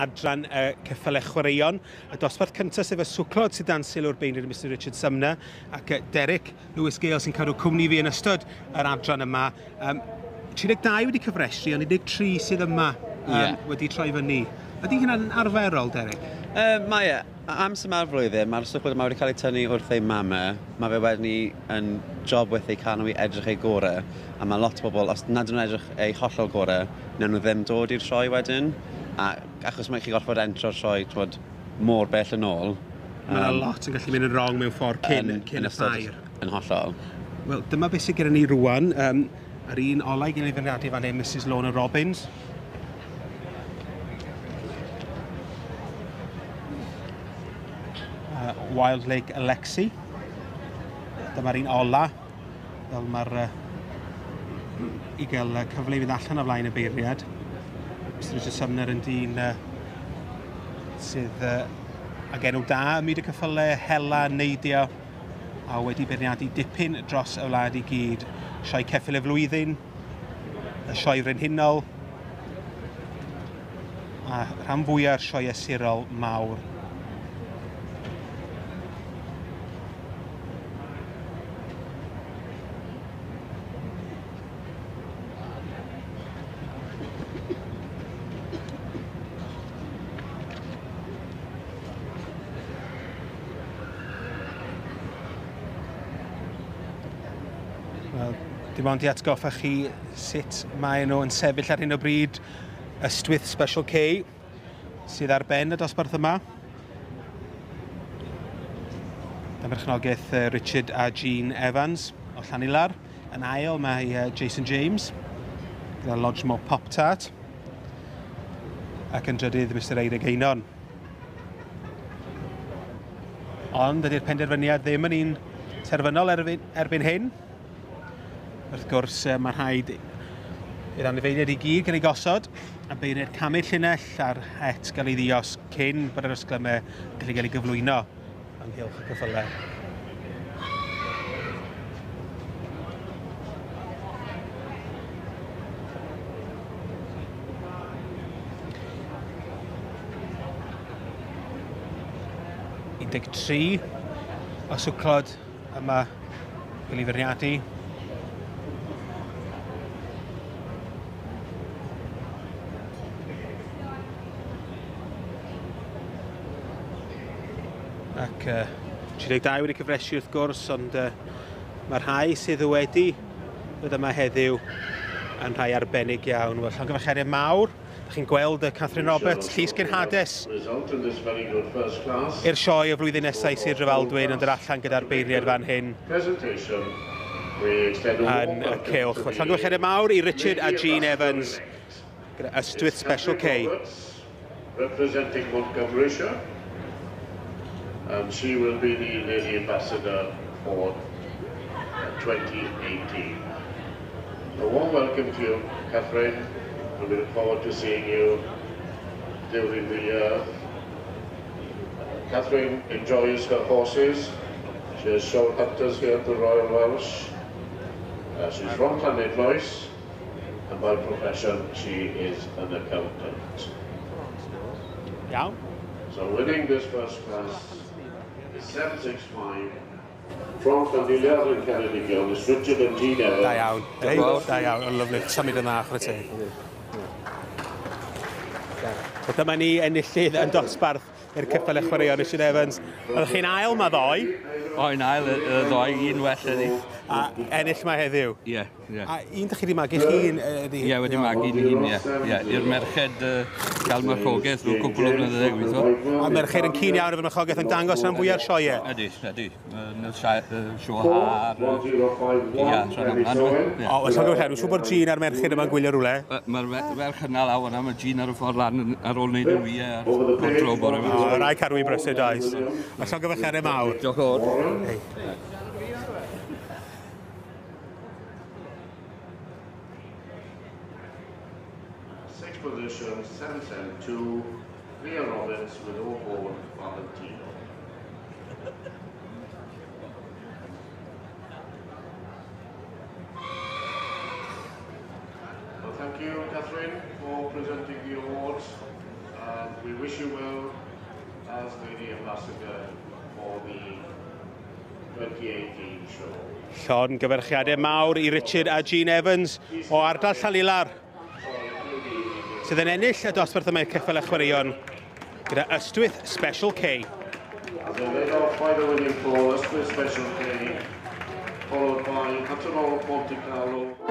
adran y ceffylau chwaraeon. Y dosbarth cyntaf sef y swclod sydd dan sylw'r beirniad Mr Richard Sumner ac Derek Lewis Gale sy'n cadw cwmni fi yn ystod yr adran yma. 32 wedi cyfrestru, ond 13 sydd yma wedi troi fyny. Ydy hynna'n arferol, Derek? Mae e. Amser yma'r flwyddyn, mae'r swclod yma wedi cael eu tynnu wrth eu mamau. Mae fe wedyn yn job with eu cael nhw i edrych eu gorau. A mae lot o bobl, os nad nhw'n edrych eu hollol gorau, wnawn nhw ddim dod i'r sioe wedyn. A achos mae chi gorfod entro'r sioe, t'mod, mor bell yn ôl. Mae yna lot yn gallu mynd yn wrong mewn ffordd cyn y ffair. Yn hollol. Wel, dyma beth sydd gyda ni rwan. Yr un olau gael ei feirniadu fan hyn, Mrs Lorna Robbins. Wild Lake Alexi. Dyma'r un ola, fel mae'r i gael cyfle i fynd allan o flaen y beirniad. Mr Richard Sumner yn dyn sydd ag enw da ym myd y ceffylau, hela, neidio, a wedi beirniadu dipyn dros y wlad i gyd. Sioe Ceffyl y Flwyddyn, y Sioe Frenhinol, a rhan fwyaf o'r sioeau sirol mawr. Wel, dim ond i atgoffa chi sut maen nhw yn sefyll ar hyn o bryd. Ystwyth Special K sydd ar ben y dosbarth yma. Dan berchnogaeth Richard a Jean Evans o Llanilar. Yn ail mae Jason James gyda Lodgemore Pop Tart. Ac yn drydydd Mr Eirig Einon. Ond ydy'r penderfyniad ddim yn un terfynol erbyn hyn. Wrth gwrs, mae rhaid i'r anifeiliaid i gyd gael ei gosod a beirniaid camu llinell a'r het gael ei ddios cyn bod yr ysglymau yn gallu gael ei gyflwyno ynghylch y ceffylau. 13 o swclod yma gael ei feirniadu. Ac 32 wedi cyfresu wrth gwrs, ond mae'r rhai sydd wedi dod yma heddiw yn rhai arbennig iawn. Wel, llongyfarchiadau mawr. Dach chi'n gweld Catherine Roberts, Llys Genhades, i'r sioe y flwyddyn nesaf i Sir Drefaldwyn yn dod allan gyda'r beirniad fan hyn yn y cylch. Wel, llongyfarchiadau mawr i Richard a Jean Evans gyda Ystwyth Special K. Representing Montgomeryshire, and she will be the Lady Ambassador for 2018. A warm welcome to you, Catherine, and we look forward to seeing you during the year. Catherine enjoys her horses. She has shown hunters here at the Royal Welsh. She's from Llanidloes, and by profession she is an accountant. Iawn. So winning this first class is 765 from Llanilliard in Ceredigion is Richard and Jean Evans. Da iawn. Da iawn, yn lyfli. Symud yn dda, chwarae teg. So dyma ni enillydd yn dosbarth i'r ceffylau chwaraeon, Richard Evans. Oeddech chi'n ail ma ddoe? O'n ail y ddoe, un well ydi. A ennill ma heddiw? Ie, ie. A un dych chi wedi magu chi'n ydi? Ie, wedi magu ni'n hun, ie. Ie, i'r merched gael marchogaeth rhyw cwpl o blynyddoedd gweithio. A merched yn cyn iawn efo'r marchogaeth yn dangos rhan fwyaf sioeau? Ydy, ydy. Sio har, ia, rhan amdan. O, wel, llongyfarchiadau, dwi'n siŵr bod Jean a'r merched yma'n gwylio rhywle. Mae'r ferch yna lawr yna, mae Jean ar y ffordd lan ar ôl wneud y wyau ar bob tro bore yma. O, rhaid cadw hi'n brysur, does. A llongyfarchiadau mawr. Diolch yn fawr. Hei. Sixth position, 772, Leah Roberts with 04 Valentino. Well, thank you, Catherine, for presenting the awards. And we wish you well as Lady Ambassador for the 2018 show. Llongyfarchiadau mawr i Richard a Jean Evans o ardal Llanilar sydd yn ennill y dosbarth yma i'r ceffyl a chwaraeon gyda Ystwyth Special K. As they led off by the winning foal, Ystwyth Special K, followed by Hutton Monte Carlo.